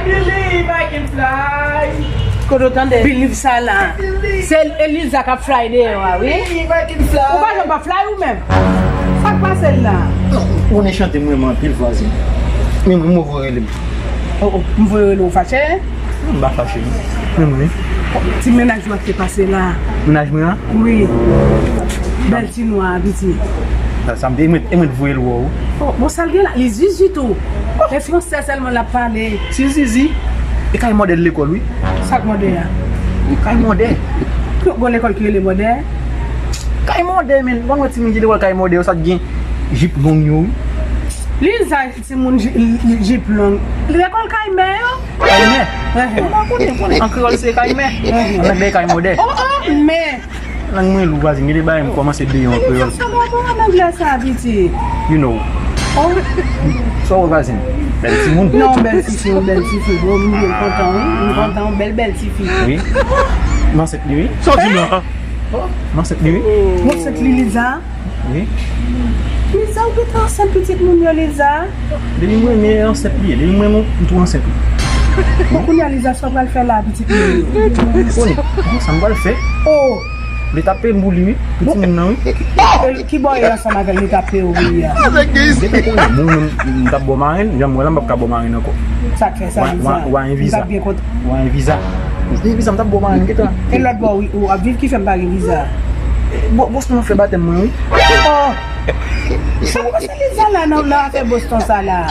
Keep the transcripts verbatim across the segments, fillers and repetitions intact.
Believe I can fly. Kote w tande? Believe sa la. Se Eliza k ap fly deyò a, wi. Believe I can fly. Ou pa janm pa fly ou menm. Sa k pase l la? Ou konnen chante m renmen anpil, vwazin. Men mwen, mwen voye rele m. Oh, oh, m voye rele w fache? M pa fache, non. Men mwen. Ti mennaj nou ap te pase la. Mennaj mwen an? Wi. Bèl ti nwa a, piti. Sa, sa m te, e mwen, e mwen t voye l wè w. Oh, bon, sa l gen la, li zizi tou. E fransè sèlman l ap pale. Si zizi, e kay mòdè lekòl, wi. Sa k mòdè a? Kay mòdè. Gon lekòl ki rele mòdè? Kay mòdè, men. Bon, mwen timoun ki lekòl kay mòdè, yo sa t gen jip long yo, wi. Liza, timoun ji-, jip long. Lekòl kay mè yo? Kay mè. Eheh. Mwen konnen, konnen. An kreyòl, se kay mè. Eheh. An anglè, kay mòdè. Oh, oh, mè. Lang mwen lou, vwazin. Gen de bagay m kòmanse bliye an kreyòl. Sa pa bon an anglè sa, piti. You know. Oh. Sa w, vwazin? Bèl timoun. Non, bèl tifi, yon bèl tifi. Bon, m byen kontan, wi. M kontan, yon bèl, bèl tifi. Wi. M ansent li, wi. Sòti la. Oh, m ansent li, wi. M ansent li, Liza. Wi. Liza, ou gentan ansent pitit moun yo, Liza? Depi m renmen ansent li ye. Depi m renmen w, m tou ansent ou. Bon, kounye a, Liza, sa w pral fè la, pitit moun yo? Konnen, bon, sa m pral fè? Oh! Li t ap peye m pou li, wi. Pou timoun nan, wi. E ki bò e ansanm avè l, li t ap peye w pou li a? Gentan konnen, bon, m, m t ap ba w marenn, jan m wè la, m p ap ka ba w marenn ankò. Sa k fè sa, Liza? Ou a yon viza. M t ap byen kontan. Ou a yon viza. Ou gen viza, m t ap ba w marenn, gentan. E lòt bò, wi, ou ap viv ki fè m pa gen viza? Bo-, Boston fè batèm mwen, wi. Oh! Sa, sa Liza la nan, nan afè Boston sa la?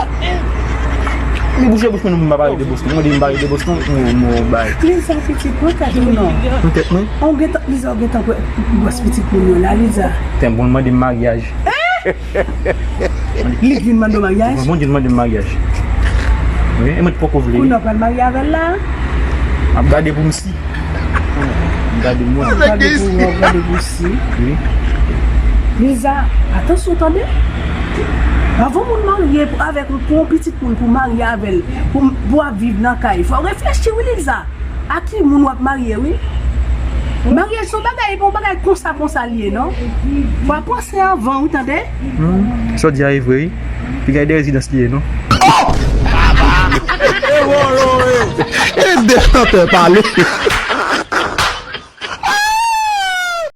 Men bouche bouch mwen, non, m pa pale de Boston. Mwen di m pale de Boston, mwen, mwen bay. Liza pitit, pran tèt ou non. Pran tèt mwen? Ou gentan, Liza, ou gentan kwè gwòs pitit moun yo la, Liza. Tèm bon, mande m maryaj. Li k vin mande w maryaj? Bon, Bondye mande m maryaj. Wi, e mwen t poko vle, wi. Kounye a w pral marye avè l la? M ap gade pou m si. M gade mwen. Gade pou wè, gade pou si. Wi. Liza, atansyon tande. Avan moun marye pou, avèk ou, pou yon pitit moun, pou marye avè l, pou, pou ap viv nan kay, fò w reflechi, wi, Liza. A ki moun w ap marye, wi. Maryaj se yon bagay, e pa yon bagay konsa, konsa l ye, non. Fò w panse anvan, wi, tande. Hmm. Sa w di a e vre, wi. Piga de rezidans li ye, non. E de chantè pale.